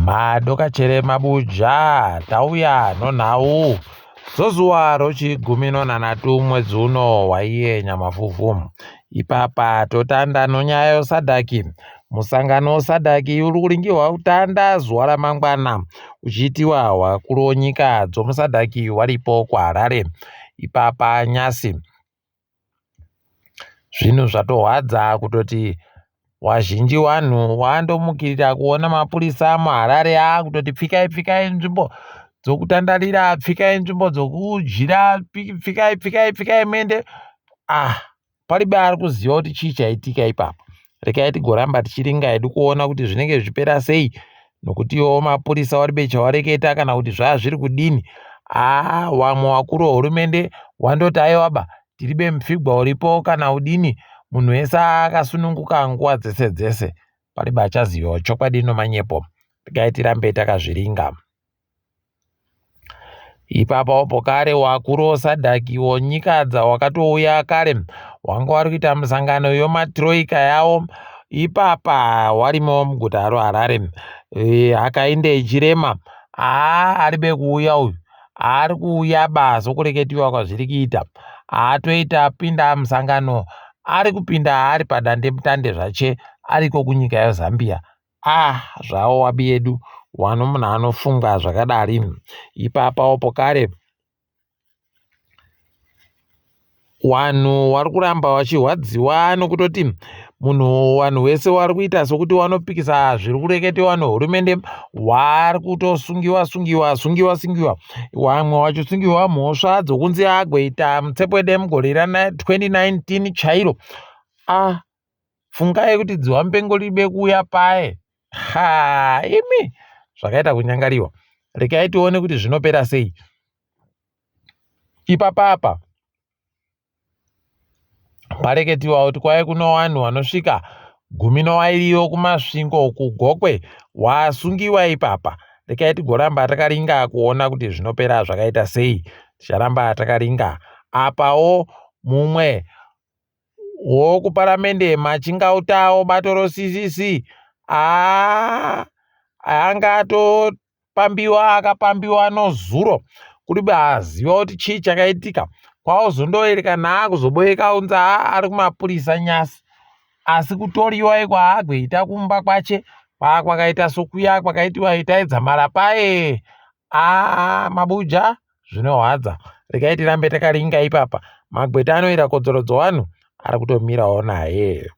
Madokachere mabuja tauya nonhau dzozuva rochigumi nonhanhatu mwedzi uno waiye Nyamavhuvhu. Ipapa totanda nonyaya yoSadaki. Musangano woSadaki uri kuringirwa kutanda zuva ramangwana uchiitiwa wakuru wonyika dzomuSadaki waripo kuHarare. Ipapa nyasi Zvinhu zvatohwadza kutoti wazhinji wanhu wandomukirira kuona mapurisa muHarare akutoti pfikai pfikai nzvimbo dzokutandarira pfikai nzvimbo dzokudyira pfikai pfikai pfikai muende ah paribe ari kuziva kuti chii chaitika ipapo rekai tigoramba tichiringa hedu kuona kuti zvinenge zvichipera sei nokuti iwo mapurisa waribe chawareketa kana kuti zvaa zviri kudini haa wamwe wakuru wehurumende wandoti aiwaba Tiribe mupfigwa uripo kana udini munhu wese akasununguka nguva dzese dzese paribe achazivawo chokwadi nomanyepo regai tirambe takazviringa. Ipapo pokare wakuru osadhaki wonyika dzawakatouya kare wanga wari kuita musangano yomatroika yawo ipapa warimo muguta roHarare e, hakainde ichirema haa aribe kuuya uyu Ari kuuya ba sokureketiwa kwazviri kuita. Haatoita apinda musangano ari kupinda ari padandemutande zvache ariko kunyika yeZambia. Ah zvawo wabi yedu wano munhu anofunga zvakadari. Ipapawo pokare Wanhu wari kuramba wachihwadziwa nokutoti munhu wanhu wese wari kuita sokuti wanopikisa zviri kureketewa nehurumende wari kutosungiwa sungiwa sungiwa sungiwa wamwe wachisungiwa mhosva dzokunzi agoita mutsepwede mugore ra 2019 chairo a ah, fungai kuti dziwa mupengo ribe kuuya paye ha imi zvakaita kunyangariwa rekai tione kuti zvinopera sei Ipapapa pareketiwa kuti kwaive kuno wanhu wanosvika gumi nowairiwo kuMasvingo kuGokwe wasungiwa ipapa. Rekai tigoramba takaringa kuona kuti zvinopera zvakaita sei. Ticharamba takaringa. Apawo mumwe wokuparamende machingauta obato roCCC aa anga ato Pambiwa akapambiwa nozuro kuri aziva kuti chii chakaitika kwaozondoerekana akuzoboeka unzi haa ari kumapurisa nyasi asi kutoriwa iko aagoita kumba kwache kwaakwakaita sokuya kwakaitiwa itai dzamara paye aa mabuja zvinohwadza regai tirambe takaringa ipapa magweta anoita kodzero dzowanhu ari kutomirawo naye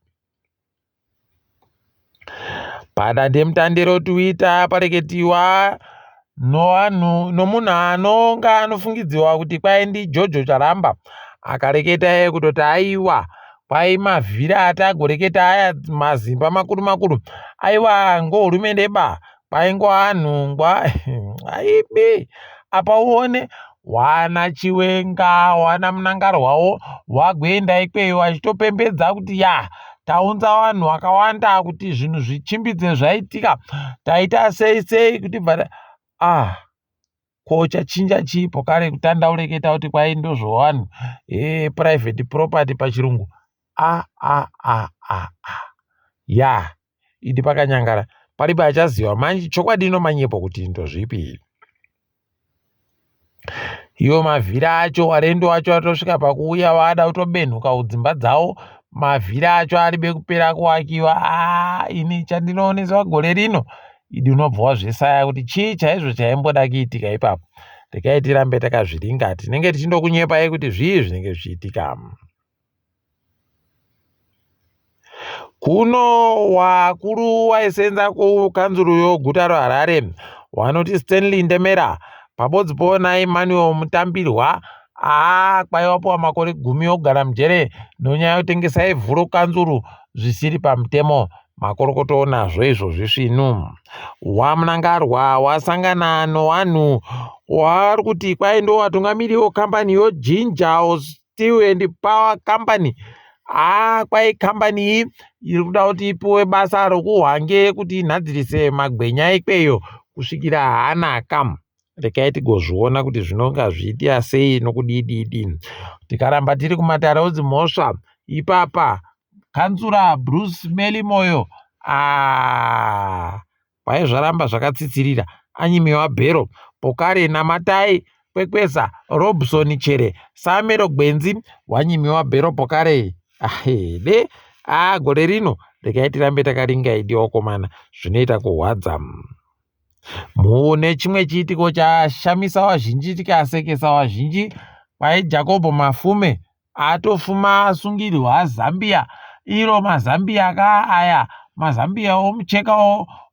Padandemutande roTwitter pareketiwa novanhu nomunhu anonga anofungidziwa kuti kwai ndiJojo Charamba akareketa iye kutoti aiwa kwai mavhiri ati agoreketa aya mazimba makuru makuru aiwa ngohurumende ba kwaingova nhungwa aibi apa uone wana chiwenga wana munangarwawo wagoenda ikweyo wachitopembedza kuti ya taunza vanhu vakawanda kuti zvinhu zvichimbidze zvaitika taita sei sei kuti bva ah ko chachinja chii pokare kutanda ureketa kuti kwai ndozvowanhu e private property pachirungu a a a a a ya idi pakanyangara paripo achaziva manje chokwadi inomanyepo kuti ndozvipi iwo mavhiri acho warendo wacho atosvika pakuuya wada kutobenhuka kudzimba dzawo mavhiri acho ari bekupera kuwakiwa aa ini chandinooneswa gore rino idi unobva wazvisaya kuti chii chaizvo chaimboda kuitika ipapo regai tirambe takazviringa tinenge tichindokunyepai kuti zvii zvinenge zvichiitika Kuno wakuru waisenza kukanzuru yoguta roHarare wanoti Stanley Ndemera pabodzi po naEmmanuel Mutambirwa aa kwai wapiwa makore gumi okugara mujere nonyaya yokutengesa ivhu rokanzuru zvisiri pamutemo makorokoto nazvo izvo zvisvinu wamunangarwa wasangana nowanhu waari kuti kwai ndowatungamiri wekambani yojinja Steel and Power Company haa kwai kambani iyi iri kuda kuti ipiwe basa rokuhwange kuti inhadzirise magwenya ikweyo kusvikira haanaka rekai tigozviona kuti zvinonga zviitia sei nokudididi tikaramba tiri kumatare odzimhosva ipapa kanzura bruce meli moyo aa ah, Kwai zvaramba zvakatsitsirira anyimiwa bhero pokare Namatai Kwekweza Robson Chere Samero Gwenzi wanyimiwa bhero pokare ahede a gore rino regai tirambe takaringa idi wakomana zvinoita kuhwadza. Mune chimwe chiitiko chashamisa vazhinji chikasekesa vazhinji kwai Jakobho Mafume atofuma asungirwa Zambia iro maZambia ka aya maZambia omucheka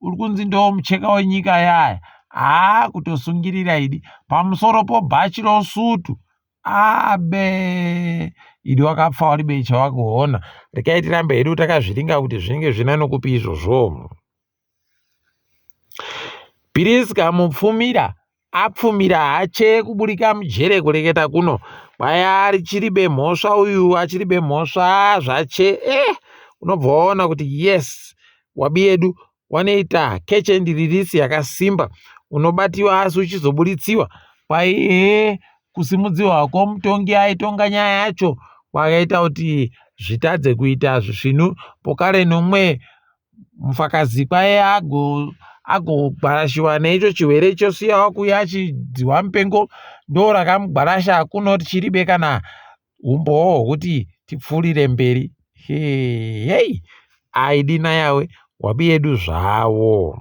uri kunzi ndoomucheka wenyika yaya haa kutosungirira idi pamusoro pobhachi rosutu abe idi wakapfa wari becha wakuona rekai tirambe hedu takazviringa kuti zvinenge zvina nokupi izvozvo Piriska Mupfumira apfumira hache kuburika mujere kureketa kuno kwaya richiri bemhosva uyu achiri bemhosva zvache eh unobva waona kuti yes wabi yedu wanoita catch and release yakasimba unobatiwa asi uchizoburitsiwa kwai ee kusimudziwa kwomutongi aitonga nyaya yacho kwakaita kuti zvitadze kuita zvisvinu pokare nomwe mufakazi kwaye agogwarashiwa neicho chirwere chosiya wakuya chidzihwa mupengo ndo rakamugwarasha kuno tichiribe kana umbowo hwekuti tipfuurire mberi hei aidina yawe wabi yedu zvavo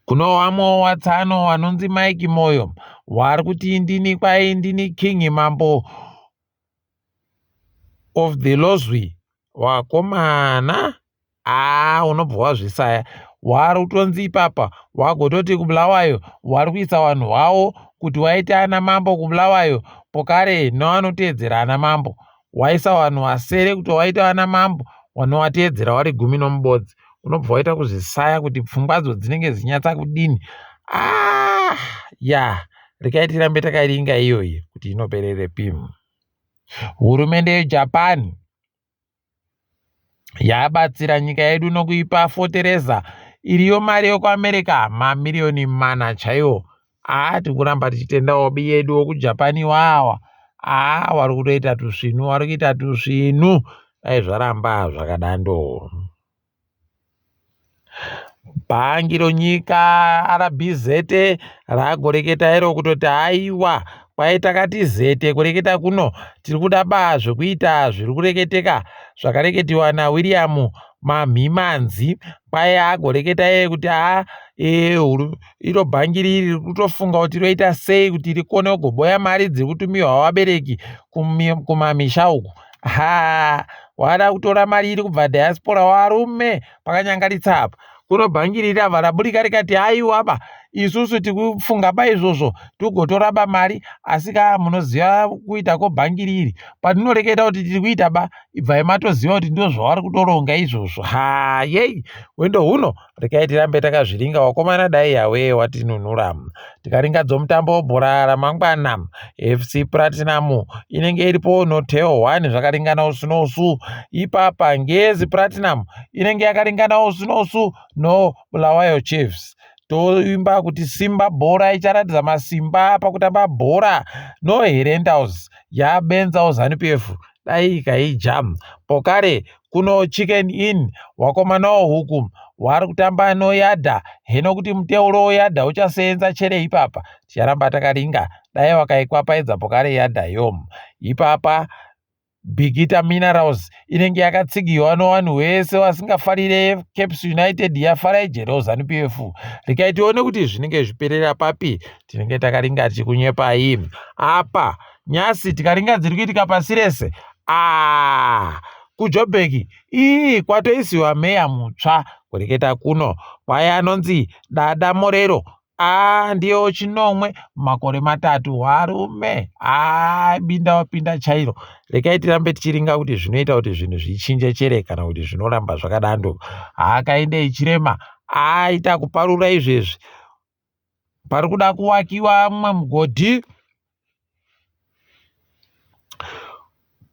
Kuno wamwe watsano wanonzi Mike Moyo wari kuti ndini kwai ndini king mambo of the lozwi wakomana aa unobva wazvisaya wari kutonzi ipapa wagototi kubulawayo wari kuisa vanhu wawo kuti waite ana mambo kubulawayo pokare nevanoteedzera ana mambo waisa vanhu vasere kuti waite vana mambo wanovateedzera wari gumi nomubodzi unobva waita kuzvisaya kuti pfungwadzo dzinenge dzinyatsa kudini ah ya rekai tirambe takairinga iyoyi kuti inopererepi hurumende yejapan yabatsira nyika yedu nokuipa fotereza iriyo mari yekuamerica mamiriyoni mana chaiwo haa tikuramba tichitendawo biyedu wokujapan iwawa haa wari kutoita tusvinu wari kuita tusvinu dai zvaramba zvakadando Bhangi ronyika RBZ ragoreketa iro kutoti haiwa kwai takati zete kureketa kuno tiri kuda ba zvekuita zviri kureketeka zvakareketiwa naWilliam Mamhimanzi kwai agoreketa iye kuti haa e, iro bhangi riri riri kutofunga kuti roita sei kuti rikone kugoboya mari dziri kutumirwa vabereki kumamisha uku ha wada kutora mari iri kubva diaspora warume pakanyangaritsa apa kuno bhangi riri ava raburika rikati haiwa ba isusu tikufunga ba izvozvo tigotora ba mari asi ka munoziva kuita ko bhangi riri patinoreketa kuti tiri kuita ba ibvai matoziva kuti ndozvavari kutoronga izvozvo ha yei hwendo huno Regai tirambe takazviringa wakomana dai Yahweh watinunura. Tikaringa dzomutambo webhora ramangwana FC Platinum inenge iripo noTeo 1 zvakaringana usu nousu. Ipapa Ngezi Platinum inenge yakaringana usu nousu no Bulawayo Chiefs. Toimba kuti Simba bhora icharatidza masimba pakutamba bhora no Herentals yabenzawo Zanu PF dai ikaija. Pokare kuno Chicken Inn wakomanawo huku wari kutamba noyadha heno kuti muteuro weyadha uchaseenza chere ipapa ticharamba takaringa dai wakaikwapaidza pokare yadha yo ipapa Bikita Minerals inenge yakatsigiwa nowanhu wese wasingafarire Caps United yafarai jero Zanu PF rekai tione kuti zvinenge zviperera papi tinenge takaringa tichikunyepai apa nyasi tikaringa dziri kuitika pasi rese ah kujobheki ii kwatoisiwa meya mutsva kureketa kuno kwaye anonzi dada morero aa ndiyo chinomwe makore matatu warume aa binda wapinda chairo rekai tirambe tichiringa kuti zvinoita kuti zvinhu zvichinje chere kana kuti zvinoramba zvakadando haakaende ichirema aita kuparura izvezvi pari kuda kuwakiwa mumwe mugodhi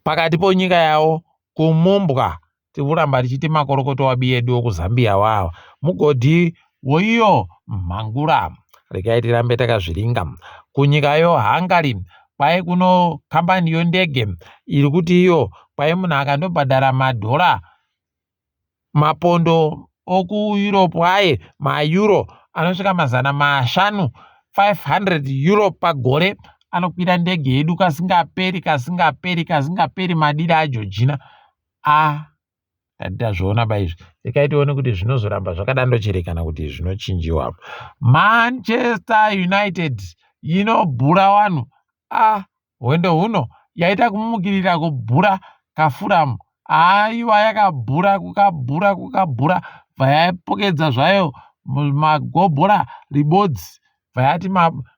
pakati ponyika yavo kumumbwa tiri kuramba tichiti makorokoto wabi edu okuzambia wawa mugodhi woiyo mhangura regai tirambe takazviringa kunyika yo hungary kwai kuno kambani yondege iri kuti iyo kwai munhu akandobhadhara madhora Mapondo okuEurope aye maEuro anosvika 500, 500 euro pagore anokwira ndege yedu kasingaperi kasingaperi kasingaperi madira aJojina. A tati tazviona paizvi rekai tione kuti zvinozoramba zvakadando chere kana kuti zvinochinjiwa. Manchester United inobhura vanhu a hwendo huno yaita kumukirira kubhura kafuramu aiwa yakabhura kukabhura kukabhura bva yapokedza zvayo magobhora ribodzi bva yati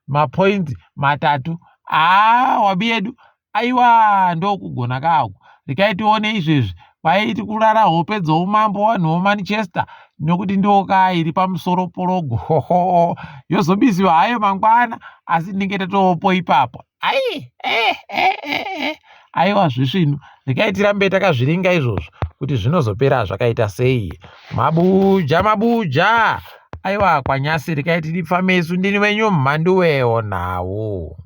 mapoints 3 haa wabi yedu aiwa ndokugona kako rekai tione izvezvi kwaiti kurara hope dzoumambo vanhu vomanchester nokuti ndioka iri pamusoro porogo hoho yozobisiwa hayo mangwana asi ndinge tatopo ipapo ai eh, eh, eh, eh. Aiwa zvisvinu rekai tirambe takazviringa izvozvo kuti zvinozopera zvakaita sei. Mabuja mabuja aiwa kwanyasi rekai tidipfamesu ndini wenyu mhanduwewo nhau.